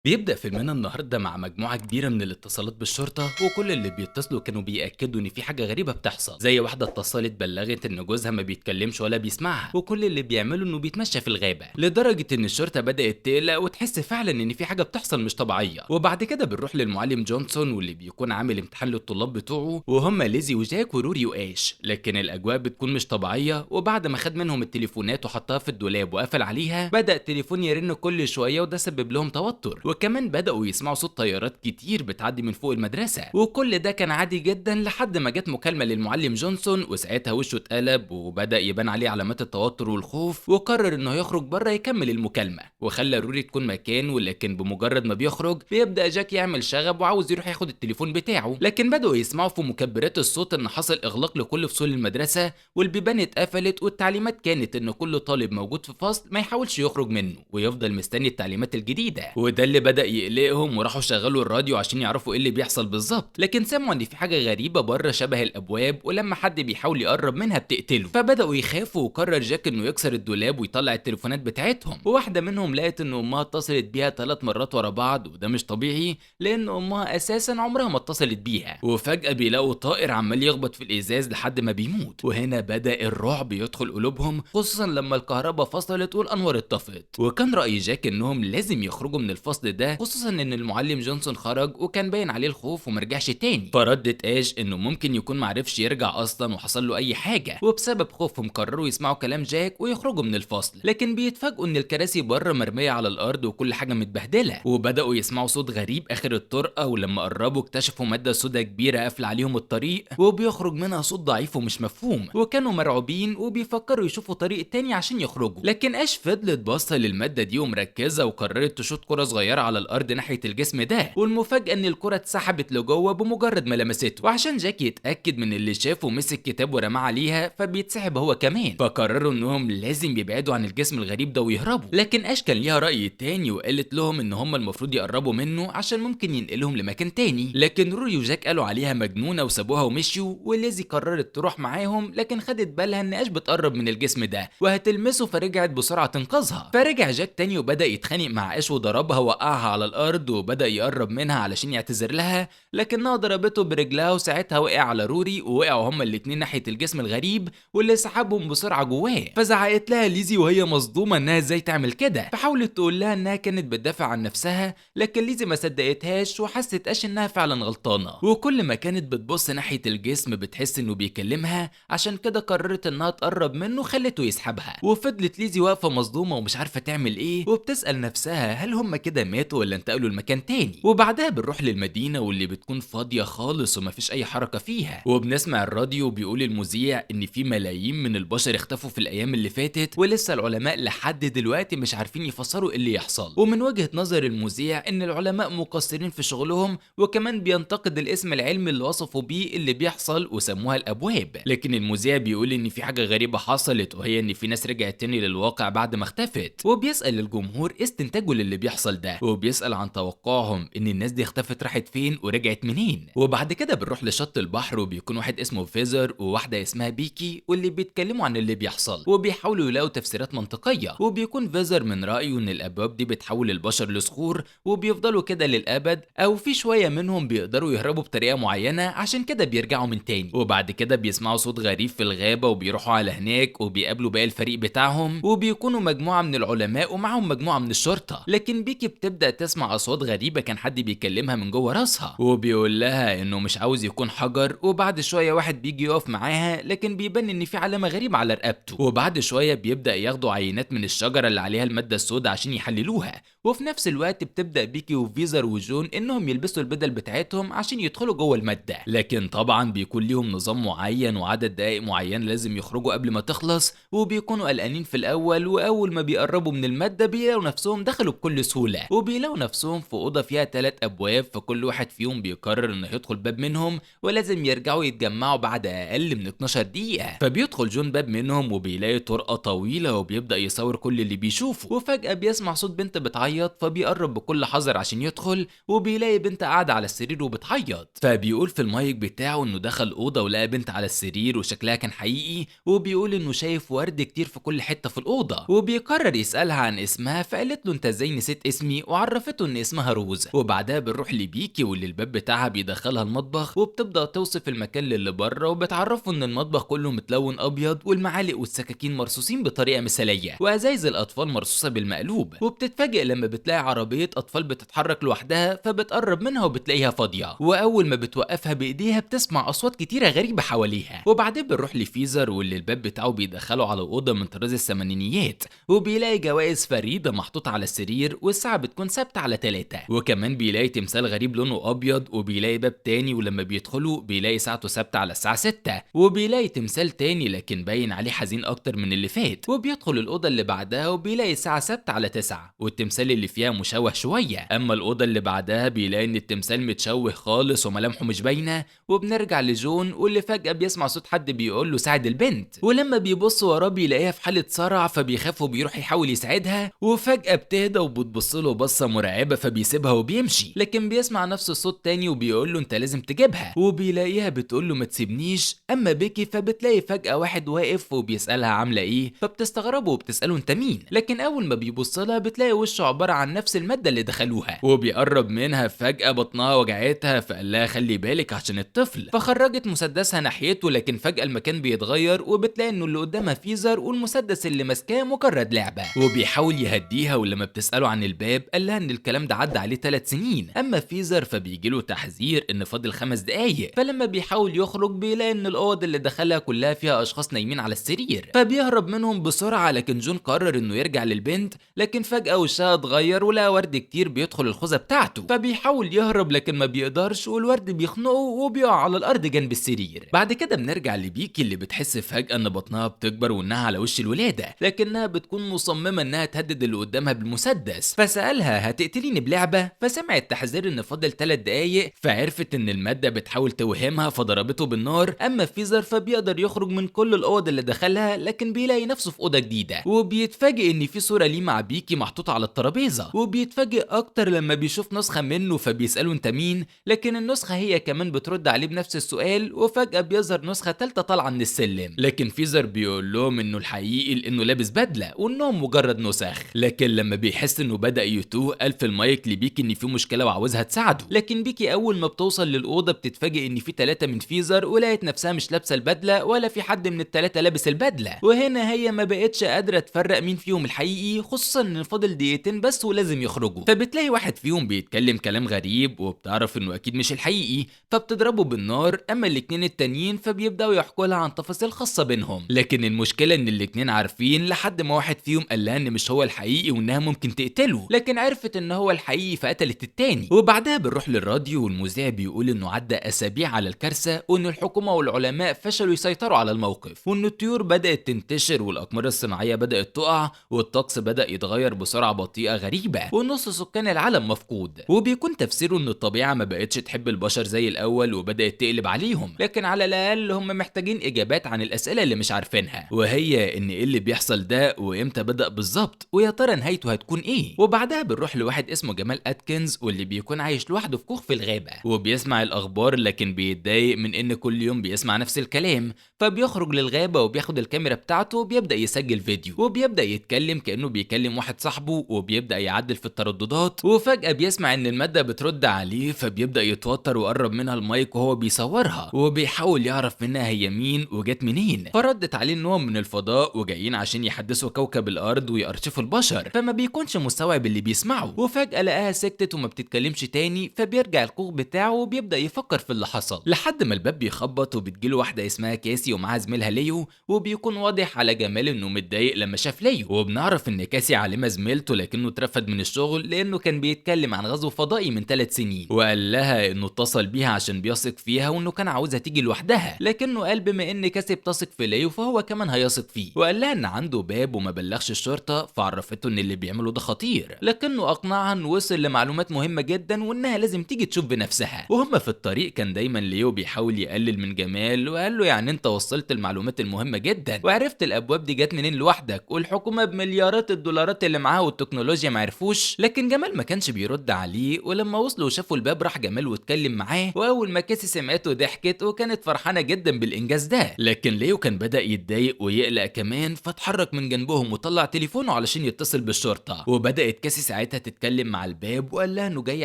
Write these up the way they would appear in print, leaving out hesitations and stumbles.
بيبدأ فيلمنا النهارده مع مجموعة كبيرة من الاتصالات بالشرطة، وكل اللي بيتصلوا كانوا بيأكدوا إن في حاجة غريبة بتحصل، زي واحدة اتصلت بلغت إن جوزها ما بيتكلمش ولا بيسمعها، وكل اللي بيعمله إنه بيتمشى في الغابة، لدرجة إن الشرطة بدأت تقلق وتحس فعلا إن في حاجة بتحصل مش طبيعية. وبعد كده بنروح للمعلم جونسون واللي بيكون عامل امتحان للطلاب بتوعه، وهم ليزي وجاك وروري وآش، لكن الأجواء بتكون مش طبيعية. وبعد ما خد منهم التليفونات وحطها في الدولاب وقفل عليها، بدأ التليفون يرن كل شوية، وده سبب لهم توتر. وكمان بدأوا يسمعوا صوت طيارات كتير بتعدي من فوق المدرسة، وكل ده كان عادي جدا لحد ما جت مكالمة للمعلم جونسون، وساعتها وشه اتقلب وبدأ يبان عليه علامات التوتر والخوف، وقرر انه يخرج بره يكمل المكالمة، وخلى روري تكون مكانه. لكن بمجرد ما بيخرج بيبدأ جاك يعمل شغب وعاوز يروح ياخد التليفون بتاعه، لكن بدأوا يسمعوا في مكبرات الصوت ان حصل اغلاق لكل فصول المدرسة والبيبان اتقفلت، والتعليمات كانت ان كل طالب موجود في فصل ما يحاولش يخرج منه ويفضل مستني التعليمات الجديدة، وده اللي بدأ يقلقهم. وراحوا شغلوا الراديو عشان يعرفوا ايه اللي بيحصل بالظبط، لكن سمعوا ان في حاجة غريبة بره شبه الابواب، ولما حد بيحاول يقرب منها بتقتله، فبدأوا يخافوا. وقرر جاك انه يكسر الدولاب ويطلع التليفونات بتاعتهم، وواحدة منهم لقت ان امها اتصلت بيها 3 مرات ورا بعض، وده مش طبيعي لان امها اساسا عمرها ما اتصلت بيها. وفجأة بيلاقوا طائر عمال يخبط في الازاز لحد ما بيموت، وهنا بدأ الرعب يدخل قلوبهم، خصوصا لما الكهرباء فصلت والانوار اتطفت. وكان رأي جاك انهم لازم يخرجوا من الفصل ده، خصوصا ان المعلم جونسون خرج وكان باين عليه الخوف ومرجعش تاني. فردت اش انه ممكن يكون معرفش يرجع اصلا وحصل له اي حاجة، وبسبب خوفهم قرروا يسمعوا كلام جاك ويخرجوا من الفصل. لكن بيتفاجئوا ان الكراسي بره مرمية على الارض وكل حاجة متبهدله، وبداوا يسمعوا صوت غريب اخر الطرقه، ولما قربوا اكتشفوا مادة سوداء كبيرة قافله عليهم الطريق وبيخرج منها صوت ضعيف ومش مفهوم، وكانوا مرعوبين وبيفكروا يشوفوا طريق تاني عشان يخرجوا. لكن اش فضلت باصة للمادة دي ومركزه، وقررت تشوط كره صغيرة على الارض ناحية الجسم ده، والمفاجاه ان الكره اتسحبت لجوه بمجرد ما لمسته. وعشان جاك يتاكد من اللي شافه مسك كتاب ورماه عليها، فبيتسحب هو كمان، فقرروا انهم لازم يبعدوا عن الجسم الغريب ده ويهربوا. لكن اش كان ليها راي تاني وقالت لهم ان هم المفروض يقربوا منه عشان ممكن ينقلهم لمكان تاني. لكن روري وجاك قالوا عليها مجنونة وسابوها ومشيوا، وليزي قررت تروح معاهم، لكن خدت بالها ان اش بتقرب من الجسم ده وهتلمسه، فرجعت بسرعة تنقذها. فرجع جاك تاني وبدا يتخانق مع اش وضربها وقعها على الارض، وبدا يقرب منها علشان يعتذر لها، لكنها ضربته برجلها، وساعتها وقع على روري، ووقعوا هما الاتنين ناحية الجسم الغريب واللي سحبهم بسرعة جواه. فزعقت لها ليزي وهي مصدومة انها ازاي تعمل كده، فحاولت تقول لها انها كانت بتدافع عن نفسها، لكن ليزي ما صدقتهاش وحست اش انها فعلا غلطانة. وكل ما كانت بتبص ناحية الجسم بتحس انه بيكلمها، عشان كده قررت انها تقرب منه خلته يسحبها. وفضلت ليزي واقفة مصدومة ومش عارفه تعمل ايه، وبتسال نفسها هل هم كده ماتوا ولا انتقلوا لمكان تاني. وبعدها بنروح للمدينة واللي بتكون فاضية خالص ومفيش اي حركة فيها، وبنسمع الراديو بيقول المذيع ان في ملايين من البشر اختفوا في الايام اللي فاتت، ولسه العلماء لحد دلوقتي مش عارفين يفسروا ايه اللي يحصل. ومن وجهه نظر المذيع ان العلماء مقصرين في شغلهم، وكمان بينتقد الاسم العلمي اللي وصفوا بيه اللي بيحصل وسموها الابواب. لكن المذيع بيقول ان في حاجة غريبة حصلت، وهي ان في ناس رجعت تاني للواقع بعد ما اختفت، وبيسأل الجمهور ايه استنتاجه للي بيحصل ده، وبيسأل عن توقعهم ان الناس دي اختفت راحت فين ورجعت منين. وبعد كده بنروح لشط البحر، وبيكون واحد اسمه فيزر وواحدة اسمها بيكي، واللي بيتكلموا عن اللي بيحصل وبيحاولوا يلاقوا تفسيرات منطقية. وبيكون فيزر من رايه ان الابواب دي بتحول البشر لصخور وبيفضلوا كده للابد، او في شوية منهم بيقدروا يهربوا بطريقة معينة عشان كده بيرجعوا من تاني. وبعد كده بيسمعوا صوت غريب في الغابة وبيروحوا على هناك وبيقابلوا باقي الفريق بتاعهم، وبيكونوا مجموعة من العلماء ومعهم مجموعة من الشرطة. لكن بيكي بتبدا تسمع اصوات غريبة كان حد بيكلمها من جوه راسها، وبيقول لها انه مش عاوز يكون حجر. وبعد شوية واحد بيجي يقف معاها، لكن بيبان ان في علامة غريبة على رقبته. وبعد شوية بيبدا ياخدوا عينات من الشجرة اللي عليها المادة السوداء عشان يحللوها، وفي نفس الوقت بتبدا بيكي وفيزر وجون انهم يلبسوا البدل بتاعتهم عشان يدخلوا جوه المادة. لكن طبعا بيكون ليهم نظام معين وعدد دقائق معين لازم يخرجوا قبل ما تخلص، وبيكونوا قلقانين في الاول، واول ما بيقربوا من المادة بيلاقوا نفسهم دخلوا بكل سهولة، وبيلاقوا نفسهم في اوضة فيها 3 ابواب، فكل واحد فيهم بيقرر انه يدخل باب منهم، ولازم يرجعوا يتجمعوا بعد اقل من 12 دقيقة. فبيدخل جون باب منهم وبيلاقي طرقه طويلة، وبيبدا يصور كل اللي بيشوفه. وفجاة بيسمع صوت بنت بتعيط، فبيقرب بكل حذر عشان يدخل، وبيلاقي بنت قاعدة على السرير وبتعيط. فبيقول في المايك بتاعه انه دخل اوضة ولقى بنت على السرير وشكلها كان حقيقي، وبيقول انه شايف ورد كتير في كل حتة في الاوضة، وبيقرر يسالها عن اسمها، فقالت له انت ازاي نسيت اسمي وعرفته ان اسمها روز. وبعدها بنروح لبيكي واللي الباب بتاعها بيدخلها المطبخ، وبتبدا توصف المكان للي بره وبتعرفه ان المطبخ كله متلون ابيض والمعالق والسكاكين مرصوصين بطريقة مثاليه وازايز الاطفال مرصوصه بالمقلوب. وبتتفاجئ لما بتلاقي عربية اطفال بتتحرك لوحدها، فبتقرب منها وبتلاقيها فاضية، واول ما بتوقفها بايديها بتسمع اصوات كتيرة غريبة حواليها. وبعدين بنروح لفيزر واللي الباب بتاعه بيدخله على اوضة من طراز الثمانينيات، وبيلاقي جوائز فريدة محطوطة على السرير والساعة بتكون ثابتة على 3، وكمان بيلاقي تمثال غريب لونه ابيض، وبيلاقي باب تاني ولما بيدخله بيلاقي ساعته ثابتة على الساعة 6، وبيلاقي تمثال تاني لكن باين عليه حزين اكتر من اللي فات. وبيدخل الاوضة اللي بعدها وبيلاقي الساعة ثابتة على 9 والتمثال اللي فيها مشوه شوية. اما الاوضة اللي بعدها بيلاقي ان التمثال متشوه خالص وملامحه مش باينة. وبنرجع لجون واللي فجاة بيسمع صوت حد بيقول له ساعد البنت، ولما بيبص وراه بيلاقيها في حاله صرع، فبيخاف وبيروح يحاول يساعدها، وفجاة بتهدى وبتبص له بصة مرعبة فبيسيبها وبيمشي. لكن بيسمع نفس الصوت تاني وبيقول له انت لازم تجيبها، وبيلاقيها بتقول له ما تسيبنيش. اما بيكي فبتلاقي فجاة واحد واقف وبيسالها عامله ايه، فبتستغربه وبتساله انت مين، لكن اول ما بيبص لها بتلاقي وشه عبارة عن نفس المادة اللي دخلوها. وبيقرب منها فجاة بطنها وجعتها، فقال لها خلي بالك عشان الطفل، فخرجت مسدسها ناحيته، لكن فجاة المكان بيتغير وبتلاقي انه اللي قدامها فيزر والمسدس اللي ماسكاه مجرد لعبه. وبيحاول يهديها، ولما بتساله عن الباب قال لها ان الكلام ده عدى عليه 3 سنين. اما فيزر فبيجي له تحذير ان فاضل 5 دقايق، فلما بيحاول يخرج بيلاقي ان الاوض اللي دخلها كلها فيها اشخاص نايمين على السرير، فبيهرب منهم بسرعة. لكن جون قرر انه يرجع للبنت، لكن فجاة وشها اتغير ولقى ورد كتير بيدخل الخوذه بتاعته، فبيحاول يهرب لكن ما بيقدرش والورد بيخنقه وبيقع على الارض جنب السرير. بعد كده بنرجع لبيكي اللي بتحس فجاة ان بطنها بتكبر وانها على وش الولادة، لكنها بتكون مصممه انها تهدد اللي قدامها بالمسدس. فسالها هتقتليني بلعبه، فسمعت تحذير ان فاضل 3 دقايق، فعرفت ان المادة بتحاول توهمها فضربته بالنار. اما فيزر فبيقدر يخرج من كل الاوض اللي دخلها، لكن بيلاقي نفسه في اوضة جديدة، وبيتفاجئ ان في صوره ليه مع بيكي محطوطة على الترابيزة. وبيتفاجئ اكتر لما بيشوف نسخه منه، فبيساله انت مين، لكن النسخة هي كمان بترد عليه بنفس السؤال. وفجاة بيظهر نسخه ثالثة طالعه من السلم، لكن فيزر بيقول لهم انه الحقيقي لانه لابس بدله وانهم مجرد نسخ. لكن لما بيحس انه بدا يتوه قال في المايك لبيكي ان في مشكلة وعاوزها تساعده، لكن بيكي اول ما بتوصل للاوضه بتتفاجئ ان في 3 من فيزر، ولقت نفسها مش لابسه البدلة ولا في حد من ال3 لابس البدلة. وهنا هي ما بقتش قادرة تفرق مين فيهم الحقيقي، خصوصا ان فاضل دقيقتين بس ولازم يخرجوا. فبتلاقي واحد فيهم بيتكلم كلام غريب وبتعرف انه اكيد مش الحقيقي، فبتضربه بالنار. اما الاثنين التانيين فبيبداوا يحكوا لها عن تفاصيل خاصة بينهم، لكن المشكلة ان الاثنين عارفين لحد ما واحد فيهم قال لها ان مش هو الحقيقي وانها ممكن تقتله، لكن عرفت ان هو الحقيقي فقتلت التاني. وبعدها بنروح للراديو والمذيع بيقول انه عدى اسابيع على الكارثة، وان الحكومة والعلماء فشلوا يسيطروا على الموقف، وان الطيور بدات تنتشر والاقمار الصناعية بدات تقع والطقس بدا يتغير بسرعة بطيئه غريبة، ونص سكان العالم مفقود. وبيكون تفسيره ان الطبيعة ما بقتش تحب البشر زي الاول وبدات تقلب عليهم، لكن على الاقل هم محتاجين اجابات عن الاسئلة اللي مش عارفينها، وهي ان ايه اللي بيحصل ده وامتى بدا بالظبط، ويا ترى نهايته هتكون ايه. وبعدها بنروح لواحد اسمه جمال اتكنز واللي بيكون عايش لوحده في كوخ في الغابة، وبيسمع الاخبار لكن بيتضايق من ان كل يوم بيسمع نفس الكلام، فبيخرج للغابه وبياخد الكاميرا بتاعته وبيبدا يسجل فيديو، وبيبدا يتكلم كانه بيكلم واحد صاحبه، وبيبدا يعدل في الترددات. وفجاة بيسمع ان المادة بترد عليه، فبيبدا يتوتر وقرب منها المايك وهو بيصورها، وبيحاول يعرف منها هي مين وجت منين. فردت عليه انهم من الفضاء وجايين عشان يحدثوا كوكب الارض ويأرشفوا البشر، فما بيكونش مستوعب اللي بيسمعه. وفجاة لقاها سكتت وما بتتكلمش تاني، فبيرجع الكوخ بتاعه وبيبدا يفكر في اللي حصل، لحد ما الباب بيخبط وبتجيله واحدة اسمها كاسي ومعاها زميلها ليو. وبيكون واضح على جمال انه متضايق لما شاف ليو، وبنعرف ان كاسي علمها زميلته لكنه اترفد من الشغل لانه كان بيتكلم عن غزو فضائي من 3 سنين، وقال لها انه اتصل بيها عشان بيثق فيها وانه كان عاوزها تيجي لوحدها، لكنه قال بما ان كاسي بتثق في ليو فهو كمان هيثق فيه. وقال لها ان عنده باب وما بلغش الشرطة، فعرفته ان اللي بيعمله ده خطير، لكنه اقنعها انه وصل لمعلومات مهمة جدا وانها لازم تيجي تشوف بنفسها. وهم في الطريق كان دايما ليو بيحاول يقلل من جمال وقال له يعني انت وصلت وصلت المعلومات المهمة جدا وعرفت الابواب دي جت منين لوحدك، والحكومة بمليارات الدولارات اللي معاها والتكنولوجيا ما عرفوش. لكن جمال ما كانش بيرد عليه، ولما وصلوا وشافوا الباب راح جمال واتكلم معاه، واول ما كاسي سمعته ضحكت وكانت فرحانة جدا بالانجاز ده. لكن ليو كان بدا يتضايق ويقلق كمان، فاتحرك من جنبهم وطلع تليفونه علشان يتصل بالشرطة. وبدات كاسي ساعتها تتكلم مع الباب وقال لها انه جاي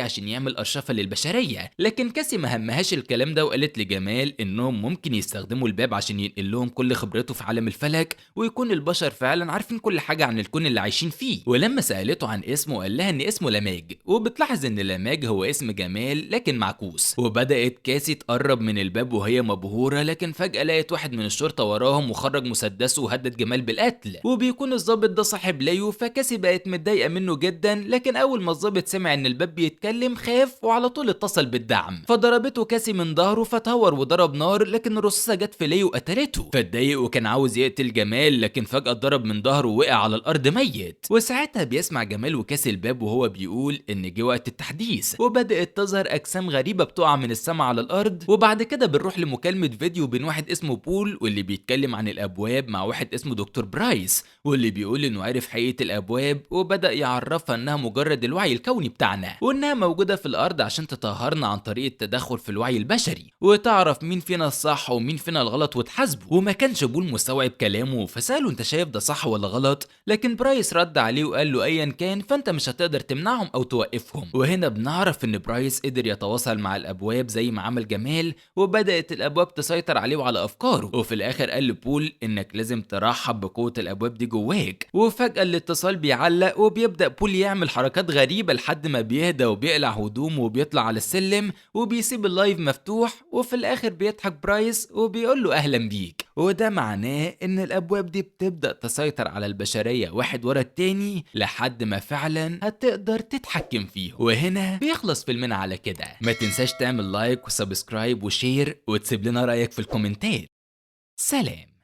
عشان يعمل ارشفه للبشرية، لكن كاسي ما همهاش الكلام ده وقالت لجمال انهم ممكن يستخدموا الباب عشان ينقل لهم كل خبرته في عالم الفلك ويكون البشر فعلا عارفين كل حاجة عن الكون اللي عايشين فيه. ولما سالته عن اسمه قال لها ان اسمه لاماج، وبتلاحظ ان لاماج هو اسم جمال لكن معكوس. وبدات كاسي تقرب من الباب وهي مبهوره، لكن فجاة لقت واحد من الشرطة وراهم وخرج مسدسه وهدد جمال بالقتل، وبيكون الضابط ده صاحب ليو، فكاسي بقت متضايقة منه جدا. لكن اول ما الضابط سمع ان الباب بيتكلم خاف وعلى طول اتصل بالدعم، فضربته كاسي من ظهره فتهور وضرب نار، لكن الرصاصة جت في ليو وقتلته، فاتضايق وكان عاوز يقتل جمال، لكن فجاة اتضرب من ظهره ووقع على الارض ميت. وساعتها بيسمع جمال وكاسي الباب وهو بيقول ان جه وقت التحديث، وبدات تظهر اجسام غريبة بتقع من السماء على الارض. وبعد كده بنروح لمكالمه فيديو بين واحد اسمه بول واللي بيتكلم عن الابواب مع واحد اسمه دكتور برايس، واللي بيقول انه عرف حقيقة الابواب وبدا يعرفها انها مجرد الوعي الكوني بتاعنا، وانها موجودة في الارض عشان تطهرنا عن طريق التدخل في الوعي البشري وتعرف مين فينا الصح ومين فينا الغلط وتحاسبه. وما كانش بول مستوعب كلامه فساله انت شايف ده صح ولا غلط، لكن برايس رد عليه وقال له ايا كان فانت مش هتقدر تمنعهم او توقفهم. وهنا بنعرف ان برايس قدر يتواصل مع الابواب زي ما عمل جمال، وبدات الابواب تسيطر عليه وعلى افكاره. وفي الاخر قال لبول انك لازم ترحب بقوة الابواب دي جواك. وفجاة الاتصال بيعلق وبيبدا بول يعمل حركات غريبة لحد ما بيهدى وبيقلع هدومه وبيطلع على السلم وبيسيب ال live مفتوح. وفي الاخر بيضحك برايس وبيقول له اهلا بيك، وده معناه ان الابواب دي بتبدا تسيطر على البشرية واحد ورا التاني لحد ما فعلا هتقدر تتحكم فيهم. وهنا بيخلص فيلمنا على كده. ما تنساش تعمل like و subscribe و share وتسيب لنا رايك في الكومنتات. سلام.